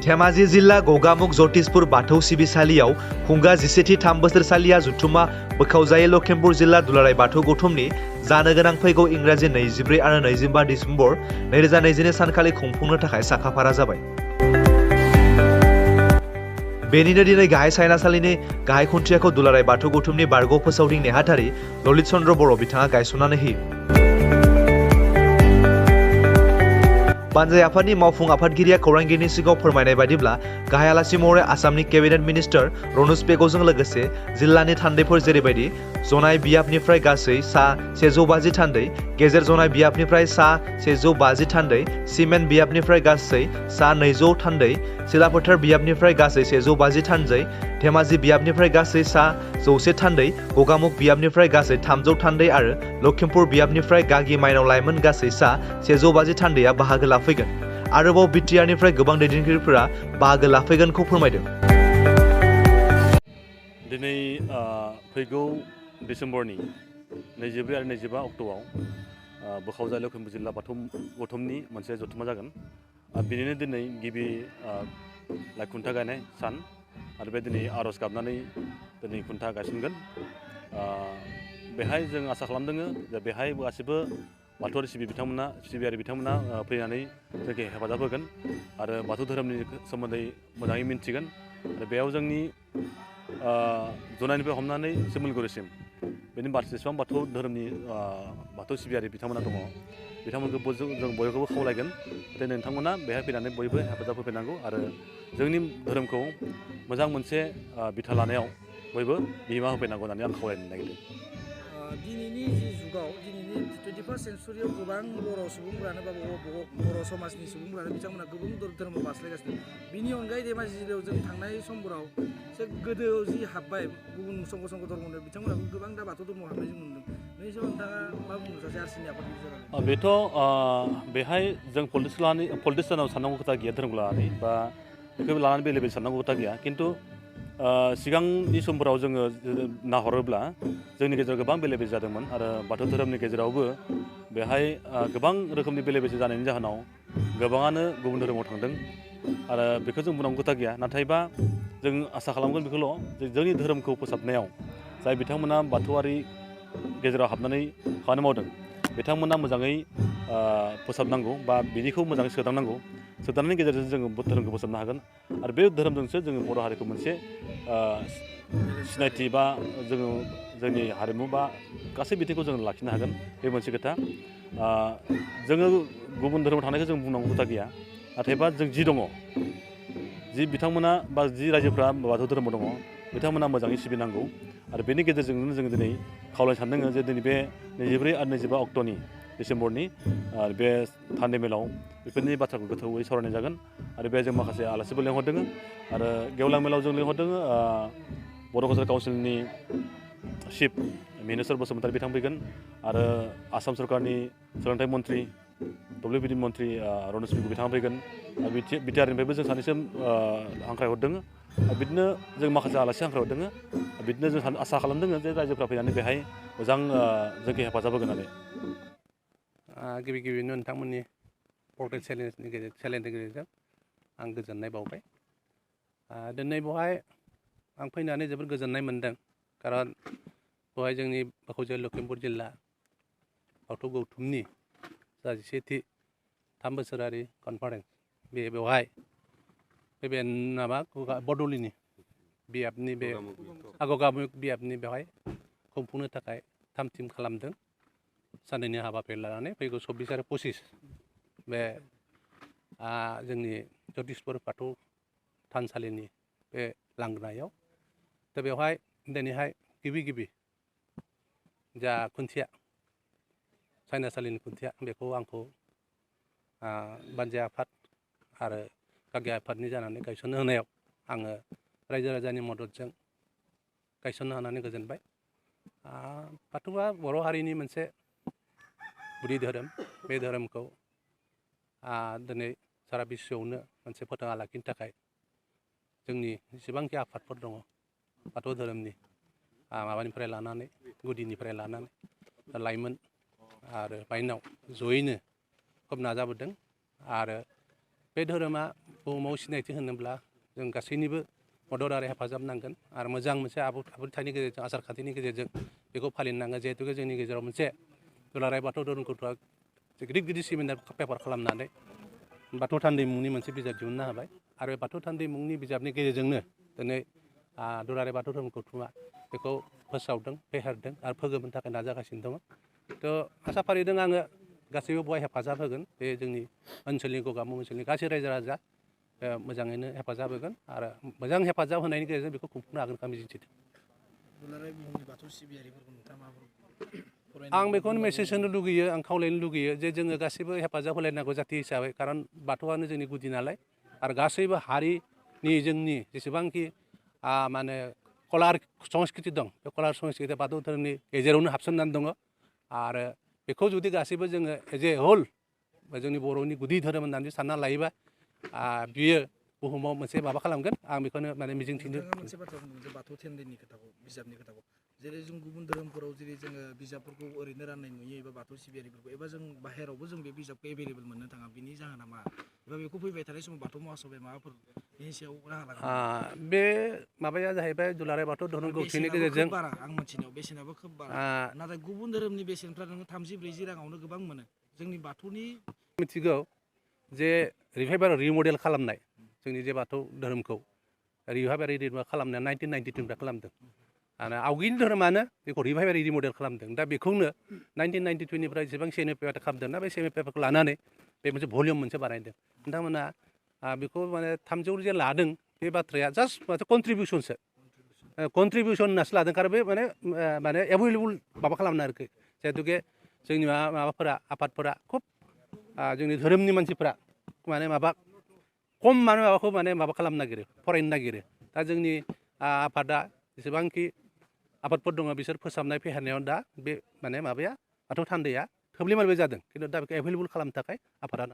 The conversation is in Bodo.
धेमाजि जिल्ला गगामुख जतिसपुर बाथौ सिबिसालियाव हुंगा 17थि 3 बोसोरसालिया जुथुमा बोखावजायै लखिमपुर जिल्ला दुलाराय बाथौ गौथुमनि जानो गोनां फैगौ इंराजि 24 आरो 25 डिसेम्बर 2022 सानखालि खुंफुंनो थाखाय साखाफारा जाबाय। बेनिनो दिनै गाहाय सायनासालिनि गाहाय खुन्थियाखौ दुलाराय बाथौ गौथुमनि बारग' फोसावदिं नेहाथारि ललित चन्द्र बर' बिथाङा गायसननानै होयो। बानजाय आफादनि मावफुं आफादगिरिया खौरांगिरिनि सिगाङाव फोरमायनाय बायदिब्ला गाहाय आलासि महरै आसामनि केबिनेट मिनिस्टार रनोज पेगुजों लोगोसे जिल्लानि थान्दैफोर जेरैबायदि जनाय बियाबनिफ्राय गासै सा 150 थान्दै, गेजेर जनाय बियाबनिफ्राय सा 150 थान्दै, सिमेन्ट बियाबनिफ्राय गासै सा 200 थान्दै, सिलाफोथार बियाबनिफ्राय गासै 150 थान्दै, धेमाजि बियाबनिफ्राय गासै सा 100 थान्दै, गगामुख बियाबनिफ्राय गासै 300 थान्दै आरो लखिमपुर बियाबनिफ्राय गागि माइनाव लाइमोन गासै सा 150 थान्दैया बाहागो लाफैगोन। आरोबाव बिटिआरनिफ्राय गोबां दैदेनगिरिफोरा बाहागो लाफैगोनखौ फोरमायदों। दिनै फैगौ डिसेम्बरनि 24 आरो 25 अक्ट'आव बोखावजायै लखिमपुर जिल्ला बाथौ गौथुमनि मोनसे जथुमा जागोन। बिनिनो दिनै गिबि खुन्था गायनाय सान आरो बे दिनै आर'ज गाबनानै दिनै खुन्था गायसनगोन। बेहाय जों आसा खालामदों जे बेहाय गासिबो बाथौआरि सिबियारि बिथांमोना फैनानै जोंखौ हेफाजाब होगोन आरो बाथौ धोरोमनि सोमोन्दै मोजाङै मिन्थिगोन आरो बेयाव जोंनि जनायनिफ्राय हमनानै सिमुलगुरिसिम बेनि जेसेबां बाथौ धोरोमनि बाथौ सिबियारि बिथांमोना दङ बिथांमोनखौ जों बयखौबो खावलायगोन जे नोंथांमोना बेहाय फैनानै बयबो हेफाजाब होफैनांगौ आरो जोंनि धोरोमखौ मोजां मोनसे बिथा लानायाव बयबो बिहोमा होफैनांगौ होननानै आं खावलायनो नागिरदों। दिनैनि जि जुगाव दिनैनि 21st सेन्सुरियाव गोबां बर' सुबुंफ्रानो बा बर' समाजनि सुबुंफ्रानो बिथांमोना गुबुन धोरोमाव बास्लायगासिनो। बिनि अनगायै धेमाजि जिल्लायाव जों थांनाय समफोराव गोदो जि हाब्बाय गुबुन संग धर्मनो बिथांमोनाबो गोबां दा बाथौ धर्मआव हाबनाय जों नुदों। बेनि सायाव नोंथाङा मा बुंनो सासे आरसिनि आफादगिरि? बेथ' बेहाय जों पलिटिसियानाव साननांगौ खोथा गैया धोरोमखौ लानानै बा बेखौ लानानै बेले बेले साननांगौ खोथा गैया। खिन्थु सिगांनि समफोराव जोङो नाहरोब्ला जोंनि गेजेराव गोबां बेले बेजे जादोंमोन आरो बाथौ धोरोमनि गेजेरावबो बेहाय गोबां रोखोमनि बेले बेजे जानायनि जाहोनाव गोबाङानो गुबुन धोरोमाव थांदों आरो बेखौ जों बुंनांगौ खोथा गैया। नाथायबा जों आसा खालामगोन बेखौल' जे जोंनि धोरोमखौ फोसाबनायाव जाय बिथांमोना बाथौआरि गेजेराव हाबनानै खामानि मावदों बिथांमोना मोजाङै फोसाबनांगौ बा बिनिखौ मोजाङै सोदांनायनि गेजेरजों जोङो धोरोमखौ फोसाबनो हागोन आरो बे धोरोमजोंसो जोङो बर' हारिखौ मोनसे सिनायथि बा जोङो जोंनि हारिमु बा गासै बिथिंखौ जों लाखिनो हागोन। बे मोनसे खोथा जोङो गुबुन धोरोमाव थानायखौ जों बुंनांगौ खोथा गैया। नाथायबा जों जि दङ जि बिथांमोना बा जि रायजोफ्रा बाथौ धोरोमाव दङ बिथांमोना मोजाङै सिबिनांगौ आरो बेनि गेजेरजोंनो जोङो दिनै खावलायनो सानदों जे दिनै बे 24 आरो 25 अक्ट'नि डिसेम्बरनि बे थान्दै मेलाव बेफोरनि बाथ्राखौ गोथौयै सावरायनाय जागोन आरो बे जों माखासे आलासिबो लेंहरदों आरो गेवलां मेलाव जों लेंहरदों बर' कालचार काउन्सिलनि चिफ मिनेस्वर बसुमतारी बिथां फैगोन आरो आसाम सरकारनि सोलोंथाइ मन्थ्रि WPD मन्थ्रि रनोज पेगु बिथाङा फैगोन बिटिआरनिफ्रायबो जों सानैसो हांख्रायहरदों बिदिनो जों माखासे आलासि हांख्रायहरदों बिदिनो जों आसा खालामदों जे रायजोफ्रा फैनानै बेहाय मोजां जोंखौ हेफाजाब होगोन होननानै। गिबियावनो नोंथांमोननि पर्टेल चेलेन्जनि गेजेरजों आं गोजोननाय बावबाय। दिनै बेवहाय आं फैनानै जोबोद गोजोननाय मोन्दों खारन बेवहाय जोंनि बोखावजायै लखिमपुर जिल्ला बाथौ गौथुमनि 17थि 3 बोसोरारि कनफारेन्स बेवहाय बे बरद'लिनि बियाबनि बे गगामुख बियाबनि बेवहाय खुंफुंनो थाखाय थाम थिम खालामदों। साननैनि हाबाफारि लानानै फैगौ 24 आरो 25 बे जोंनि जतिसपुर बाथौ थानसालिनि बे लांगोनायाव दा बेवहाय दिनैहाय गिबि जा खुन्थिया सायनासालिनि खुन्थिया बेखौ आंखौ बानजाय आफाद आरो गागि आफादनि जानानै गायसननो होनायाव आङो रायजो राजानि मददजों गायसननो हानानै गोजोनबाय। बाथौआ बर' हारिनि मोनसे गुदि धोरोम बे धोरोमखौ दिनै सारा बिश्वआवनो मोनसे फोथांना लाखिनो थाखाय जोंनि जेसेबांखि आफादफोर दङ बाथौ धोरोमनि माबानिफ्राय लानानै गुदिनिफ्राय लानानै लाइमोन आरो माइनाव जयैनो खोब नाजाबोदों आरो बे धोरोमा बुहुमाव सिनायथि होनोब्ला जों गासैनिबो मदद आरो हेफाजाब नांगोन आरो मोजां मोनसे आब्रुथाइनि गेजेरजों आसार खान्थिनि गेजेरजों बेखौ फालिनांगोन जिहेतु जोंनि गेजेराव मोनसे दुलाराय बाथौ धोरोम गौथुआ गिदिर गिदिर सेमिनार पेपार खालामनानै बाथौ थान्दै मुंनि मोनसे बिजाब दिहुननो हाबाय आरो बे बाथौ थान्दै मुंनि बिजाबनि गेजेरजोंनो दिनै दुलाराय बाथौ धोरोम गौथुमा बेखौ फोसावदों फेहेरदों आरो फोजोबनो थाखाय नाजागासिनो दङ थ' आसा फारिदों आङो गासैबो बेवहाय हेफाजाब होगोन बे जोंनि ओनसोलनि गगामुग ओनसोलनि गासै रायजो राजा मोजाङैनो हेफाजाब होगोन आरो मोजां हेफाजाब होनायनि गेजेरजों बेखौ खुंफुंनो हागोन होनना मिजिंथिदों दुलाराय बुहुमनि बाथौ सिबियारिफोरखौ नोंथाङा माबाफोर आं बेखौनो मेसेज होनो लुगैयो आं खावलायनो लुगैयो जे जोङो गासैबो हेफाजाब होलायनांगौ जाथि हिसाबै खारन बाथौआनो जोंनि गुदि नालाय आरो गासैबो हारिनि जोंनि जेसेबांखि माने कलार संस्कृति दं बे कलार संस्कृति बाथौ धोरोमनि गेजेरावनो हाबसननानै दङ आरो बेखौ जुदि गासैबो जोङो एज ए हल जोंनि बर'नि गुदि धोरोम होननानै सानना लायोबा बियो बुहुमाव मोनसे माबा खालामगोन आं बेखौनो माने मिजिंथिनो नोंथाङा मोनसे बाथ्रा बुंदों जे बाथौ थेन्दैनि खोथाखौ बिजाबनि खोथाखौ जेरै जों गुबुन धोरोमफोराव जेरै जोङो बिजाबफोरखौ ओरैनो राननाय नुयो एबा बाथौ सिबियारिफोरखौ एबा जों बाहेरावबो जों बे बिजाबखौ एभेलेबेल मोननो थाङा बिनि जाहोना मा एबा बेखौ फैबाय थानाय समाव बाथौ महासभाया माबाफोर बेनि सायाव राहा लागोन बे माबाया जाहैबाय दुलाराय बाथौ धोरोम गौथुमनि गेजेरजों बारा आं मिथिनायाव बेसेनाबो खोब बारा नाथाय गुबुन धोरोमनि बेसेनफ्रा नोङो 30-40 राङावनो गोबां मोनो जोंनि बाथौनि मिथिगौ जे रिभाइभाल रिमडेल खालामनाय जोंनि जे बाथौ धोरोमखौ रिभाइभाल रिमडेल खालामनाया 1992 खालामदों आरो आवगैनि धोरोमानो बेखौ रिभाइभाल रिमडेल खालामदों दा बेखौनो 1992निफ्राय जेसेबां सेमि पेपार खालामदों ना बे सेमि पेपारखौ लानानै बे मोनसे भलिउम मोनसे बानायदों नोंथांमोना बेखौ माने 300 जे लादों बे बाथ्राया जास्ट मोनसे कन्ट्रिबिउसनसो कन्ट्रिबिउसन होननासो लादों आरो बे माने एभेलेबल माबा खालामनो आरोखि जिहेतुके जोंनि माबाफोरा आफादफोरा खुब जोंनि धोरोमनि मानसिफोरा माने माबा खम माबाखौ माने माबा खालामनो नागिरो फरायनो नागिरो दा जोंनि आफादा जेसेबांखि आफादफोर दङ बिसोर फोसाबनाय फेहेरनायाव दा बे माने माबाया बाथौ थान्दैया थोब्ले माब्ले जादों खिन्थु दा बेखौ एभेलेबल खालामनो थाखाय आफादा